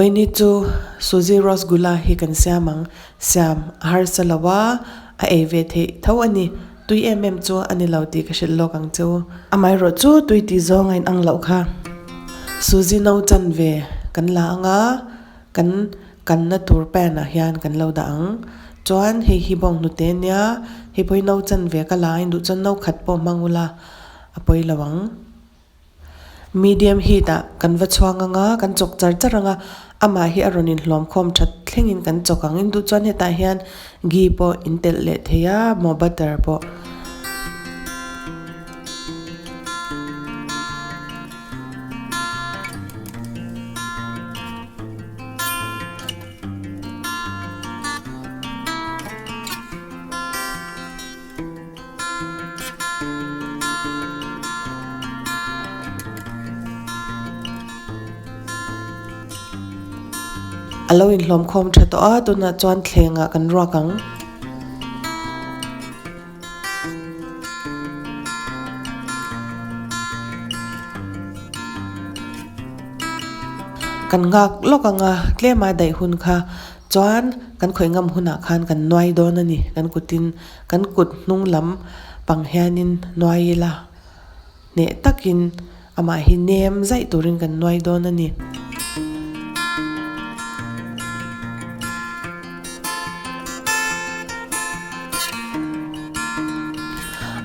Vawiini chu Suzy Rasgulla hi kan siam ang. Siam a harsa lo a, a ei ve theih tho a ni. Tui em em chu a ni lo tih ka hrilh lawk ang che u. Amaherawh chu tui tih zawng a inang loh kha. Suzy no chan ve kan la ang a, kan kanna tur pan ah hian kan lo dah ang. Chuan hei hi bawng hnute nia, hei pawh hi no chan ve ka la a, induh chuan no khat pawh hmang ula a pawi lo ang. Medium heat ah kan va chhuang ang a, kan chawk char char ang a, amah hi a rawn inhlawm khawm that thlengin kan chawk ang. In duh chuan hetah hian ghee pawh in telh leh thei a, maw butter pawh. A lo inhlawm khawm tha tawh a, tunah chuan thlengah kan ruak ang. Kan nghak lawk ang a, tlema daih hun kha chuan kan khawih ngam hunah khan kan nuai dawn a ni, kan kutin Kan kut hnung lam pang hianin nuai ila, hneh takin amah hi nem zaih turin kan nuai dawn a ni.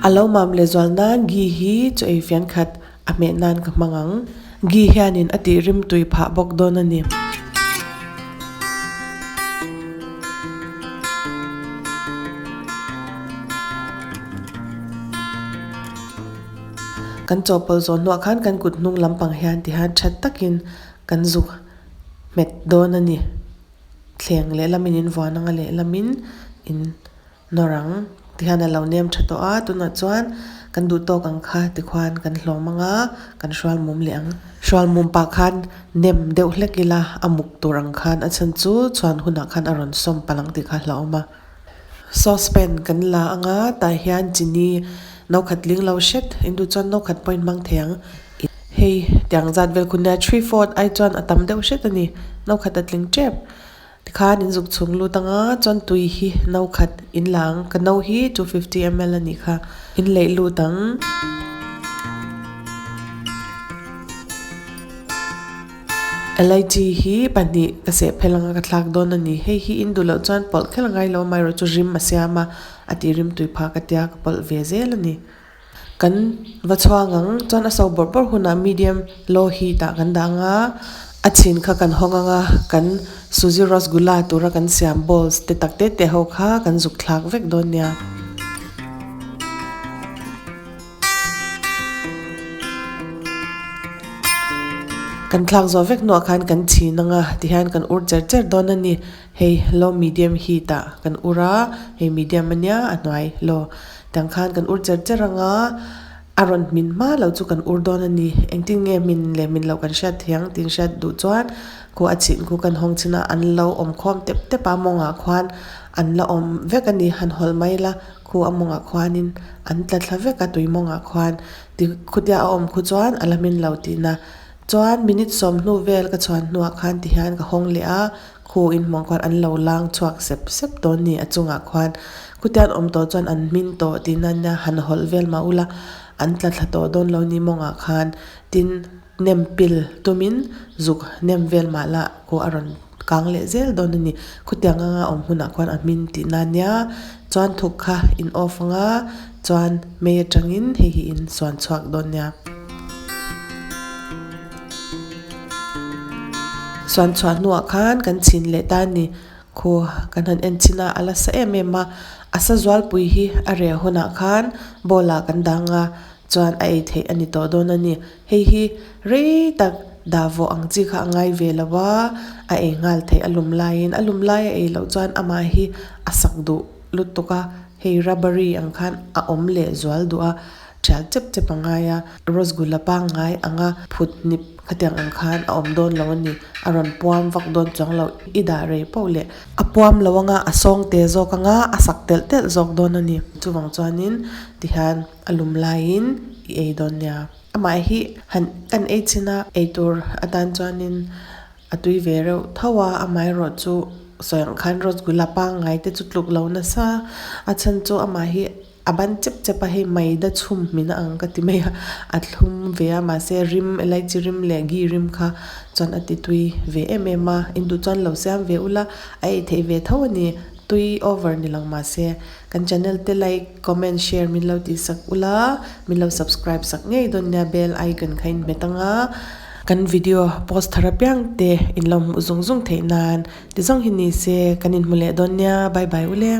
A lo mam leh zual nan ghee hi chu ei fian khat a hmeh nan ka hmang ang. Ghee hianin a tih rim tui phah bawk dawn a ni. Kan chawhpawlh zawh hnuah khan kan kut hnung lampang hian tihian that takin kan zuk hmet dawn a ni. Thleng lehlamin in vuan anga lehlamin in. Nawr ang tihian a lo nem tha tawh a, tunah chuan kan duh tawk ang kha tikhuan kan hlawm ang a, kan hrual mum leh ang. Hrual mum pah khan nem deuh hlek ila a muk tur ang khan a chhan chu chhuan hunah khan a rawn sawm palh ang tih kha hlauhawm a. Saucepan kan la ang a, tah hian chini no khat ling lo hret, in duh chuan no khat pawhin hmang thei ang. Hei tiang zat vel khu nia three fourth ai chuan a tam deuh hret a ni, no khat a tling tep. Tikhan in zuk chhung lut anga chuan tui hi no khat in la ang ka no hi 250 ml a nih kha in leih lut ang. Elaichi hi pahnih ka seh phel anga ka thlak dawn a ni hei hi in duh loh chuan pawlh khelh ngai lo amaherawh chu rim a siam a a tih rim tui phah ka tia ka pawlh ve zel a ni. Kan va chhuang ang chuan a so bawrh bawrh hunah medium low heat ah kan dah ang a, a chhin kha kan hawng ang a, kan suji rasgulla tura kan siam balls te tak te te ho kha kan zuk thlak vek dawn nia. Kan thlak zawh vek hnuah khan kan chhin ang a, tihian kan ur cher cher dawn a ni. Hei low medium heat ah kan ur a, hei medium ania a hnuai low. Tiang khan kan ur cher cher ang a, a rawn hmin hma lo chu kan ur dawn a ni. Engtin nge hmin leh hmin loh kan hriat thiang tih hriat duh chuan khu a chhin khu kan hawng chin a, an lo awm khawm tep tep a mawngah khuan an la awm vek a ni. Han hawlh mai la khu a mawngah khuanin an tla thla vek a tui mawngah khuan ti khutia a awm khu chuan a la hmin lo tihna. Chuan minute sawmhnu vel ka chhuan hnuah khan tihian ka hawng leh a. Khu in hmuh khuan an lo lang chhuak sep sep dawn ni a chungah khuan khutiang awm tawh chuan an hmin tawh tih nan nia han hawlh vel mah ula an tla thla tawh dawn lo ni mawngah khan tin nem pil tumin zuk nem vel mah la khu a rawn kang leh zel dawn a ni khutiang anga awm hunah khuan a hmin tih nan nia chuan thuk kha in off anga chuan mei atangin hei hi in suan chhuak dawn nia. Suan chhuah hnuah khan kan chhin leh ta a ni. Khu kan han en chhin a, a la sa em em a. A sa zualpui hi a reh hunah khan bowl ah kan dang a, chuan a ei theih a ni tawh dawn a ni. Hei hi rei tak dah vawh ang chi kha a ngai ve lo a, a ei nghal theih a lum laiin. A lum lai a ei loh chuan amah hi a sak duh lutuk a, hei rubbery ang khan a awm leh zual duh a. Thial chep chep a ngai a, Rosgulla pangngai anga phut hnip khatiang ang khan a awm dawn lo a ni. A rawn puam vak dawn chuang lo, i dah rei poh leh a puam lo anga a sawng te zawk anga a sak telh telh zawk dawn a ni. Chuvang chuanin tihian a lum laiin i ei dawn nia. Amah hi han kan ei chin a, eitur atan chuanin. A tui ve reuh tho a, amaherawh chu sawi ang khan rasgula pangngai te chu tluk lo nasa. A chhan chu amah hi a ban chep chep a, hei maida chhum hmin a ang ka ti mai a, a thlum ve a mahse rim elaichi rim leh ghee rim kha chuan a ti tui ve em em a, induh chuan lo siam ve ula a ei theih ve tho a ni, tui over ni lo mahse kan channel te like comment share min lo tih sak ula min lo subscribe sak ngei dawn nia bell icon kha in hmet anga kan video post thar apiang te in lo hmuh zung zung theih nan ti zawng hi ni se kan inhmu leh dawn nia bye bye ule.